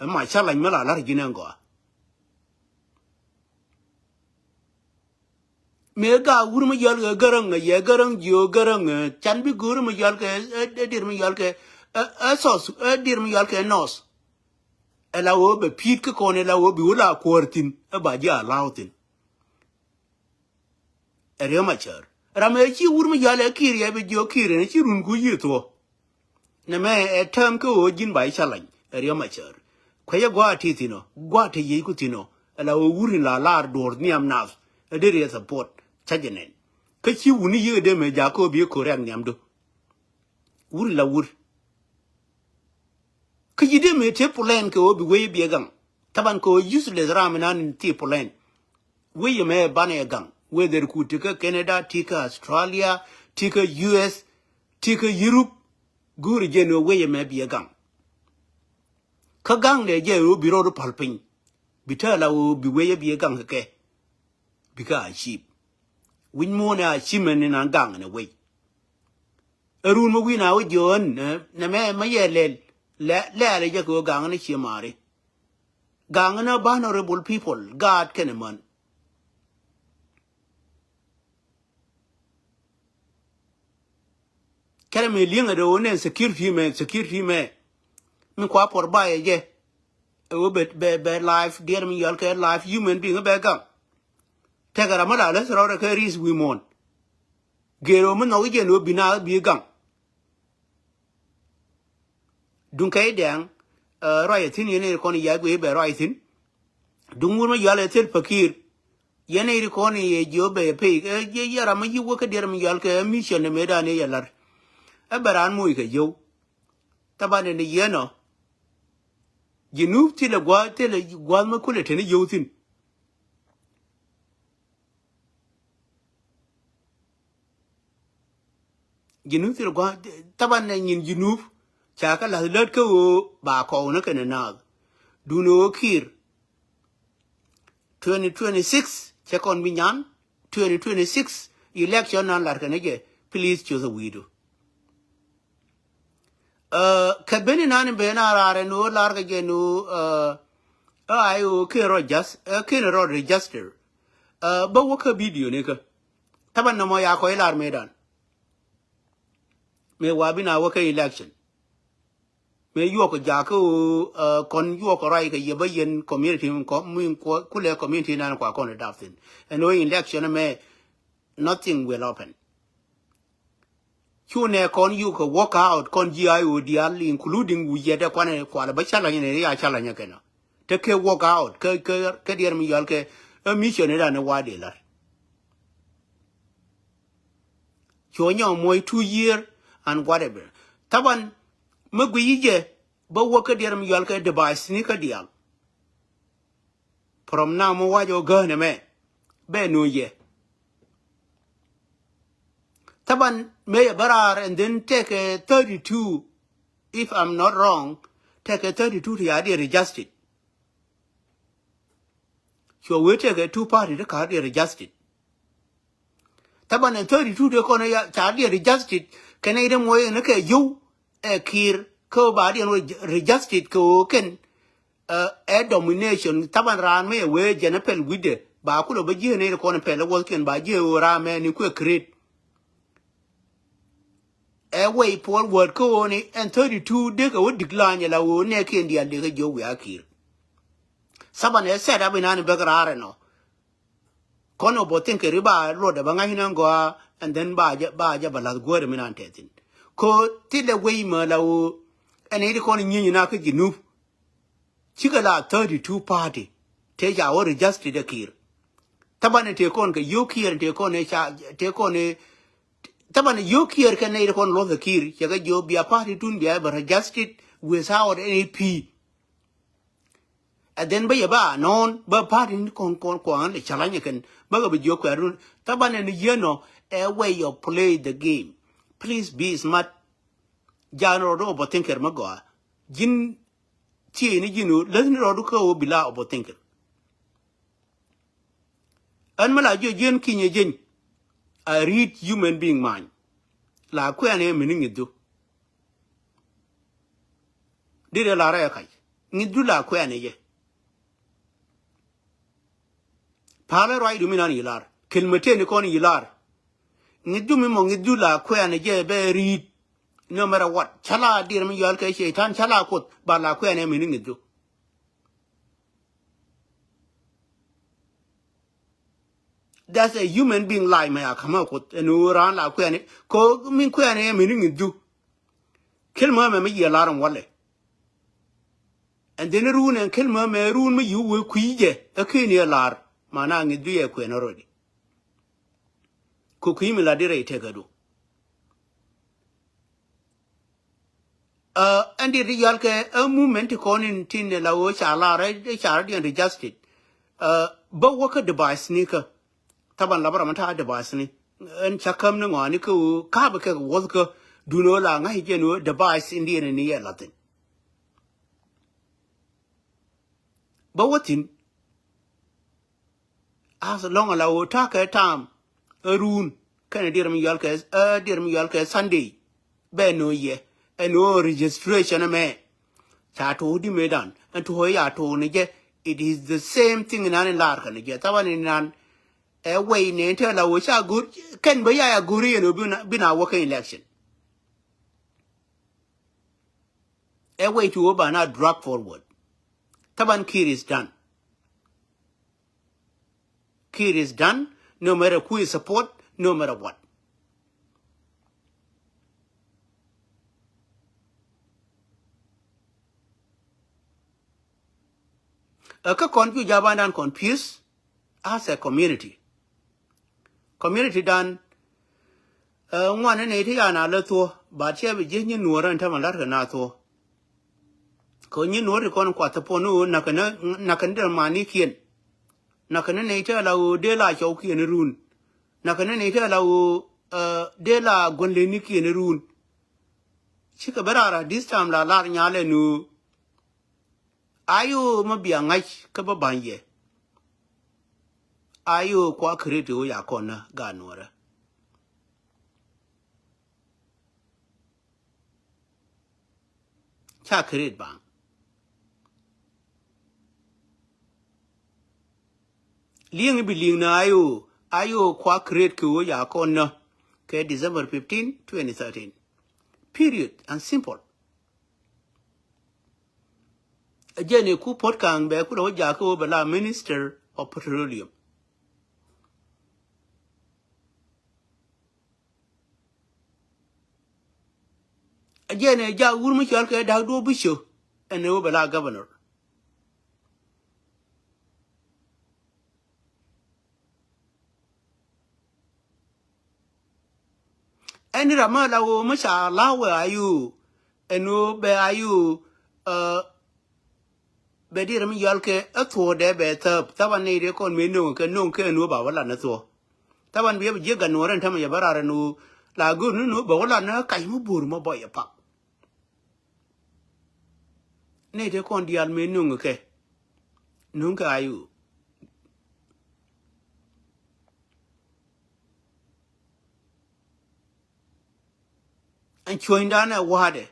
Ɛ ma challenge mi la la̱r ji̱n ɛn gɔaa. Mëë ga wur mi yɔl kɛ Gäräŋ, ɛ yɛ Gäräŋ jiö Gäräŋ, ɛ can bi go̱o̱r mi yɔl kɛ, ɛ, ɛ dir mi yɔl kɛ, ɛ, ɛ South, ɛ dir mi yɔl kɛ North. Ɛ la ɣöö bɛ pi̱i̱t kä kɔn ɛ la ɣöö bi wä la kuäär thi̱n, ɛ ba ji̱ allow thi̱n. Ɛ Riek Machar. Ram ɛ ci wur mi yɔl ɛ Kiir yɛ bi jiö Kiir ɛn ci run ku yiëë thuɔ̱. Nɛmɛ ɛ term kä ɣöö ji̱n ba i̱ challenge ɛ Riek Machar. Kuecä gua̱a̱ ti thi̱n ɔ, gua̱a̱ ti yiëëc ku thi̱n ɔ, ɛ la ɣöö wur in la lar duɔ̱ɔ̱r nhiam nath, ɛ dee riɛ support, ca jɛ nɛn. Kä ci wuni yiëë dee mëë jakä ɣöö bi i̱ correct nhiamdu. Wur in la wur. Kä ci dee mëë tëë plan kɛ ɣöö bi wee biɛ gaŋ. Taban kɛ ɣöö useless ram inan in thii plan. Wec ɛmɛ banɛ ɛ gaŋ, whether ku ti kä Canada, ti kä Australia, ti kä U S, ti kä Europe, go̱o̱ri jɛn ɣöö wec ɛmɛ biɛ gaŋ. Kä gaŋdɛ jɛ ɣöö bi rɔɔdu päl piny. Bi tääl a ɣöö bi wec ɛ biɛ gaŋ kɛ kɛ. Bikɛ achieve. Wi̱c muɔ̱ɔ̱n ɛ achievement ni nan gaŋ ni wec. Ɛ run mi wi̱n a wä jiɔn, ɛ, nɛmɛ mɛ yɛ lɛl. Lɛ, lɛl ɛ jɛ kɛ ɣöö gaŋ ni cie mari. Gaŋ ni vulnerable people, gaat kɛnɛ män. Kɛnɛ mi li̱eŋɛ dee wä nɛ security mɛ, security mɛ. Mi kua puɔr ba yɛ jɛ. Ɛ wä bɛ, bɛ, bɛ life, diɛɛr mi yɔl kɛ life human being bɛ gaŋ. Tɛkɛ ram mi la lä thil rɔɔdɛ kɛ ri̱th wi̱i̱ muɔ̱ɔ̱n. Gëër ɣöö mi nhɔk i̱ jɛn ɣöö bi naath bi gaŋ. Duŋ kɛ i̱ dɛɛŋ, ɛ, ruac ɛ thi̱n yɛn i̱ kɔn i̱ yac guiy i̱ bɛ ruac ɛ thi̱n. Duŋ wur mi yɔal ɛ thil pakiir. Yɛn i̱ kɔn i̱ yɛ jiö bɛ yɛ pey, ɛ, yɛ, yɛ ram mi yi̱ wä kä diɛɛr mi yɔal kɛ mission ɛ mëëdan i̱ yɛ la̱r. Ɛ bɛ raan moc kɛ yio̱w. Thaban ɛn i̱ yɛn ɔ. Ji̱ nup thilɛ gua̱a̱th, thilɛ gua̱a̱th mi kulɛ teni yio̱w thi̱n. Junub thil gua̱a̱th, thaban ɛ nyin Junub ca kä la̱th lät kä ɣöö ba kɔw ni kɛnɛ naath. Duundɛ ɣöö Kiir. Twenty twenty-six cɛ kɔn bi nyan. Twenty twenty-six election nan lar kɛnɛ jɛ. Please choose a wi̱i̱du. Ɛ, kɛ ben inan in ben a raar ɛn ɣöö lar kɛ jɛ ɛn ɣöö, ɛ, ɛ, ay ɣöö ken rɔ just, ɛ, ken rɔ register. Ɛ, bä wä kä video ni kä. Thaban nɔmɔ ya kɔc lar mëëdan. Mëë wa bi na wä kä election. Mëë yuɔk kɛ jakä ɣöö, ɛ, kɔn yuɔk kɛ ruac kɛ yɛ bä yɛn community min kɔ, min kɔ, kulɛ community nan kua kɔn dap thin. Ɛn ɣöö election mɛ, nothing will happen. Cu nɛ kɔn yuk kɛ work out kɔn ji̱ I O diaal, including wi̱i̱ yɛt ɛ kuanɛ kualɛ bä challenge ni ya challenge kɛn ɔ. Te kɛ work out kä, kä, kä diɛɛr mi yɔal kɛ ɛ mission idan i̱ wa dee la̱r. Cu nyɔk muɔc two year and whatever. Thaban mi guic i̱ jɛ bä wä kä diɛɛr mi yɔal kɛ device ni kä diaal. From now mi wac ɔ gäänɛ mɛ bɛ nu yɛ. Thaban mëë yɛ bä raar and then tekɛ thirty-two, if I'm not wrong, tekɛ thirty-two ti ya diɛ registered. Cuɛ wee tekɛ two party ti ka diɛ registered. Thaban ɛn thirty-two ti kɔn ya ca diɛ registered kɛnɛ ite muɔc ɛn kɛ yio̱w. ɛ Kiir kä ba diɛn wä registered kɛ ɣöö kɛn ɛ domination. Thaban raan mi ɛ wee jɛn ɛ pɛl wi̱cdɛ ba kulɛ bä ji̱ ɛ nɛy ti kɔn ɛ pɛl ɛ wuɔthkiɛn ba ji̱ ɛ ɣöö raan mɛ ni kuɛ create. Ɛ way forward kä ɣöö ni ɛn thirty two dee kɛ wä decline ɛ la ɣöö nɛɛkiɛn diaal dee kɛ jiök wiaa Kiir. Thaban ɛ set up inan bäk raar ɛnɔ. Kɔn ɔ bɔ thin kɛ ri ba luɔt ɛ bä ŋa̱c inän gɔaa and then ba jɛ ba jɛ bä la̱th guäär mi nan tɛthin. Ko thilɛ wei mä la ɣöö ɛn i̱ ti kɔn nyieny ina kä Junub. Cikɛ la thirty two party tëë ca wä registered ɛ Kiir. Thaban ɛ tëë kɔn kɛ yio̱o̱k Kiir ɛ tëë kɔn ɛ ca tëë kɔn ɛ thaban ɛ yio̱o̱k Kiir kɛ nɛy ti kɔn luɔth ɛ Kiir cɛ kɛ jiök bia party tun bia bɛ registered without any fee. And then bä yɛ ba nɔɔn bä party ni kɔn kɔn kɔn lɛ challenge kɛn bä kɛ bi jiök kuɛɛr dun. Thaban ɛn yien ɔ ɛ way of play the game. Please be smart. Jan rɔɔdu ɔ bɔ thinker mä gɔaa. Ji̱n ci ni ji̱n ɔ läth ni rɔɔdu kä ɔ bi la ɔ bɔ thinker. Ɛn mi la jiö ji̱n kinyɛ ji̱n. I read human being mind. La kuɛn ɛ mi ni ŋi̱thu. Dit ɛ lar ɛ kac ŋi̱tdu la kuɛɛni jɛ. Pa̱a̱lä ruacdu mi nan yi lar kilmä tëëni kɔn yi lar. Ŋi̱tdu mi mɔ ŋi̱tdu la kuɛɛni jɛ bɛ ri̱i̱t. No matter what cä la diɛr mi yual kɛ ceitan cä la kuoth ba la kuɛɛni mi ni ŋi̱tdu. That's a human being life mɛ a ka̱mä kuoth ɛn ɣöö raan la kuɛɛni ko min kuɛɛni ɛ mi ni ŋi̱tdu. Kel mɛ mɛ mi yiëë lar in walɛ. And then run ɛn kel mɛ mɛ run mi yiu wee kui̱ jɛ ɛ keni ɛ lar. Mana ŋi̱tdu yɛ kuɛɛni already. Ko kui̱ mi la di rɛy tɛk ɛ du. Ɛn diet ti yal kɛ ɛ movement ti kɔn in tin la ɣöö ca lar ɛ ca rɔ diɛn registered. Bä wä kä device ni kä. Thaban la bä ram ta device ni ɛn ca käm ni ŋɔani kä ɣöö ka̱p kɛ wuɔth kä dun ɣöö la ŋa̱c jɛn ɣöö device in diɛn ni yɛ lathin. Bä wä thin. As long ala ɣöö ta̱a̱ kɛ ta̱a̱m ɛ ruun kɛnɛ diɛr mi yual kɛ ɛ diɛr mi yual kɛ Sunday. Bɛ no̱o̱ yɛ ɛn ɣöö registration ɛmɛ. Ca to̱o̱ di mëëdan ɛn to̱o̱ ya to̱o̱ ni jɛ. It is the same thing inan in laar kɛn jɛ thaban inan. Ɛ wɛy nɛn te la ɣöö ca go̱r kɛn bä ya ya go̱r yɛn ɣöö bi na wä kä election. Ɛ wɛy ti ɣöö ba na drag forward. Thaban Kiir is done. Kiir is done. No matter who is support, no matter what. Ɛ kä kɔn cu jabandan confuse as a community. Community dan ɛ ŋuan ni nɛy ti ya na lä thuɔ ba tiɛ bi ji̱ nyi nuɔr ɛn tämɛ lar kɛ na thuɔ. Kɛ nyi nuɔr ti kɔn kuath puɔn ni ɣöö nakä ni nakä ni dɛr manikiɛn. Nakä ni nɛy ti ala ɣöö dee la cɔwkiɛn run. Nakä ni nɛy ti ala ɣöö ɛ dee la gua̱nlenikiɛn run. Cikɛ bä raar a this time la lar nyalɛ ni ɣöö Ayo ma bia ŋa̱c kä bä ba̱ny yɛ. Ayo kua kɛ ret ɣöö ya kɔn nä gaat nuɔrä. Ca kɛ ret baŋ. Li̱eŋ i̱ bi li̱eŋ nä ayo ayo kua kɛ ret kɛ ɣöö ya kɔn nä kɛ December fifteen, twenty thirteen. Period and simple. Ɛ jɛn ɛ ku Puot Kaŋ bɛ ku lɛ wä jakä wä bɛ la Minister of Petroleum. Ɛ jɛn ɛ jak wur mi cɔal kɛ da̱k duɔ̱ɔ̱p bi cö ɛn ɛ wä bɛ la governor. Ɛn ram mi la ɣöö mi ca la̱a̱ wee ayu ɛn ɣöö bɛ ayu. Bɛ dier mi yɔal kɛ ɛ thuɔ̱ɔ̱dɛ bɛ thäp thaban ni ri kɔn mi no̱o̱ŋ kɛ no̱o̱ŋ kɛ ɛn ɣöö ba wä lan ɛ thuɔ̱ɔ̱. Thaban bi ɛ bi jiɛ gat nuɔ̱ɔ̱r ɛn tämɛ yɛ bä raar ɛn ɣöö la go̱o̱r ni no̱o̱ŋ bɛ wä lan ɛ kac mi bo̱o̱r mɔ bɔy ɛ pak. Nɛy te kɔn diaal mëë no̱ŋ kɛ no̱ŋ kɛ ayu. Ɛn cuɔ̱nydan ɛ wa̱a̱dɛ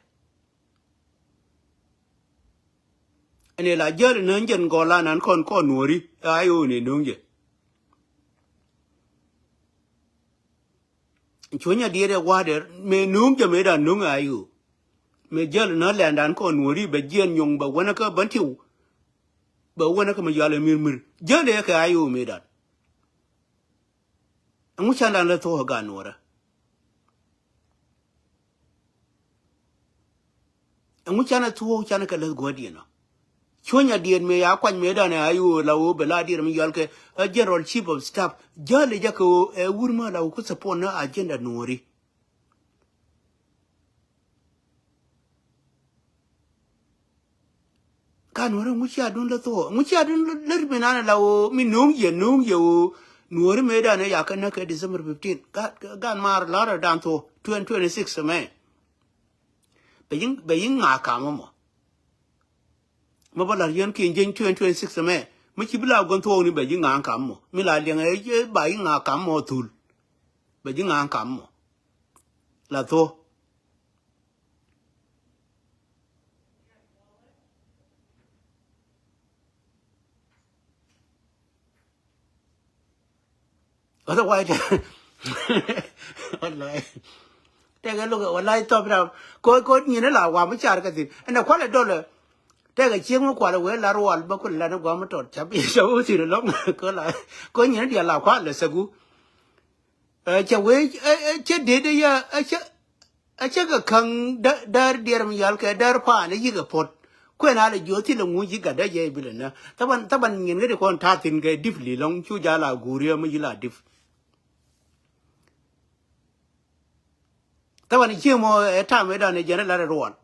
Ɛn ɛ la jäl ni jɛn gɔl an an kɔn kɔn nuɔri. Ɛ I O ni nuŋ jɛ. Cuɔ̱ny a diet ɛ wa̱a̱dɛ mëë nuŋ jɛ mëë dan nuŋ ɛ I O. Mëë jäl ni lɛndan kɔn nuɔri bɛ jiɛn nyuŋ bɛ wänä kä bän tiw. Bɛ wänä kä mi yɔal ɛ mir mir jäl ɛ kɛ I O mëë dan. Ɛŋu candan lɛ thuɔ̱k ɛ gaat nuɔrä. Ɛŋu canɛ thuɔ̱k canɛ kɛ läth guädiɛn ɔ. Cuɔ̱ny a diet mëë ya kuany mëë dan ɛ I O la ɣöö bɛ la diet mi yɔal kɛ ɛ General Chief of Staff. Jäl ɛ jɛ kɛ ɣöö ɛ wur mä la ɣöö ku support ni agenda nuɔri. Ka nuɔrä ŋu cia dun lä thuɔ̱k ŋu cia dun lä ri mi nan la ɣöö mi nuŋ yɛ nuŋ yɛ ɣöö nuɔri mëë dan ɛ ya kä näk kɛ December fifteen. Gan maar lar ɛ dan thuɔ̱k twenty twenty-six mɛ. Bɛ yi bɛ yi ŋa kam mɔ. Mɛ bä lar yɛn kiɛ jeny twenty twenty-six mɛ mi ci bi la gua̱n thuɔ̱k ni bɛ yi ŋa kam mɔ mi la liɛŋ ɛ ba yi ŋa kam mɔ thul. Bɛ ji ŋa̱a̱ŋ kam mɔ. La thuɔ̱k. Otherwise, wallahi. Tɛkɛ lo̱k wallahi thɔp ram. Ko ko nyin la wa mi car kä thin. Ɛn kualɛ dɔlɛ. Tɛkɛ cieŋ mi kualɛ wee la rual bä kul la ni guam mi tɔt cap. Cap mi thin lɔŋ. Ko la ko nyin dial la kualɛ segu. Ɛ cɛ wee ɛ cɛ det ɛ ya ɛ cɛ ɛ cɛ kɛ käŋ däär diɛɛr mi yal kɛ däär paan ɛ yikɛ puɔ̱t. Kuɛn a lɛ jiɔ thilɛ ŋuc yi gat dä jɛ bilɛ nä thaban thaban nyin ŋädi kɔn ta̱a̱ thin kɛ dipli lɔŋ cu jal a guuriä mi yi la dip. Thaban cie mɔ ɛ tam ɛ dan ɛ jɛn ɛ lat ɛ ruɔl.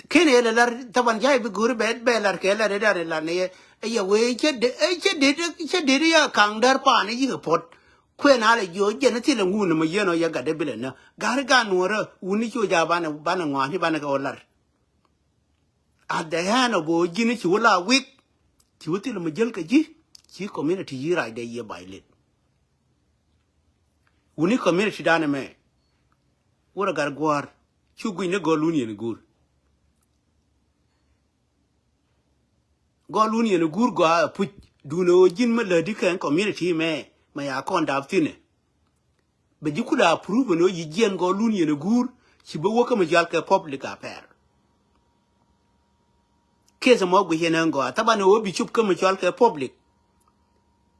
Ken yɛ lɛ lar thaban jay bi go̱ri bɛ bɛ lar kɛ lar idan ilan yɛ. Ɛ yɛ wee cɛ det cɛ det cɛ det ya kaŋ däär paan i̱ yikɛ puɔ̱t. Kuɛn a lɛ jiɔ jɛn i̱ thilɛ ŋun ni mɛ yɛn ɔ yɛ gat dee bilɛ nä ga̱ri gan nuɔrä wuni cu ja banɛ banɛ ŋɔaani banɛ kɛ wä lar. At the end of ɔ ji̱n i̱ ci wä la wik ci wä thilɛ mɛ jäl kɛ ji̱. Ci community yi rac dee yɛ bay lit. Wuni community dan ɛmɛ wurɛ gat gua̱a̱r cu guic ni gɔl wun yɛn guur. Gɔl wun yɛn guur gɔaa ɛ puc duundɛ ɣöö ji̱n mi lätdi kɛn community mɛ mɛ ya kɔn dap thi̱nɛ. Bɛ ji̱ kula approve ni ɣöö yi jiɛn gɔl wun yɛn guur ci bä wä kä mi jɔal kɛ public a pɛr. Case mɔ guic yɛn ɛn gɔaa thaban ɛ ɣöö bi cop kä mi cɔal kɛ public.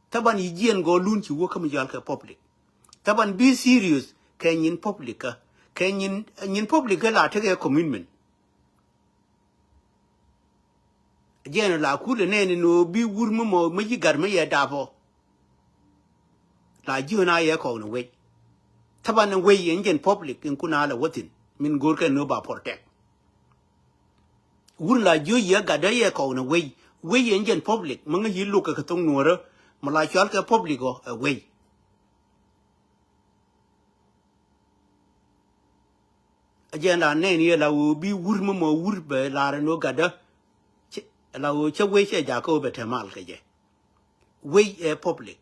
Thaban yi jiɛn gɔɔ lun ci wä kä mi jɔal kɛ public. Thaban bi serious kɛ nyin public kä kɛ nyin nyin public kä la tekɛ commitment. Jiɛn la kulɛ nɛɛni ni ɣöö bi wur mi mɔ mi ci gat mi yɛ dapɔ. La ji̱ ɣän a yɛ kɔk ni wec. Thaban ni wec in jɛn public in kun a lɛ wä thin min go̱o̱r kɛ ni ɣöö ba protect. Wur la jiö yɛ gat dee yɛ kɔw ni wei wei yɛ jɛn public mi ŋäc yi luk kɛ kɛ thoŋ nuɔrä. Mi la cual kɛ public ɔ ɛ wei. A jɛn la nɛn yɛ la wee bi wur mi mɔ wur bɛ lar ni wä gat dä. La wee cä wei cɛ jakä wä bɛ te mal kɛ jɛ. Wei ɛ public.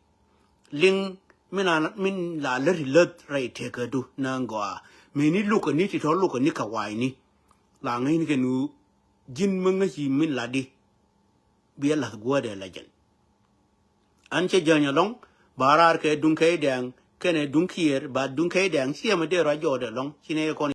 Liŋ min a min la lät ri lät rɛy tekädu na gɔaa. Meni lukɛ ni ti tɔ lukɛ ni kɛ wa̱a̱y ni. La ŋäcni kɛ nu ji̱n mi ŋäci min latdi. Biɛ la̱th guädɛ la jɛn. An cɛ jäny alɔŋ ba raar kɛ duŋ kɛ idɛŋ kɛnɛ duŋ kiɛɛr ba duŋ kɛ idɛŋ ciɛ mi dee rɔ jɔɔdɛ lɔŋ ci nɛ kɔn.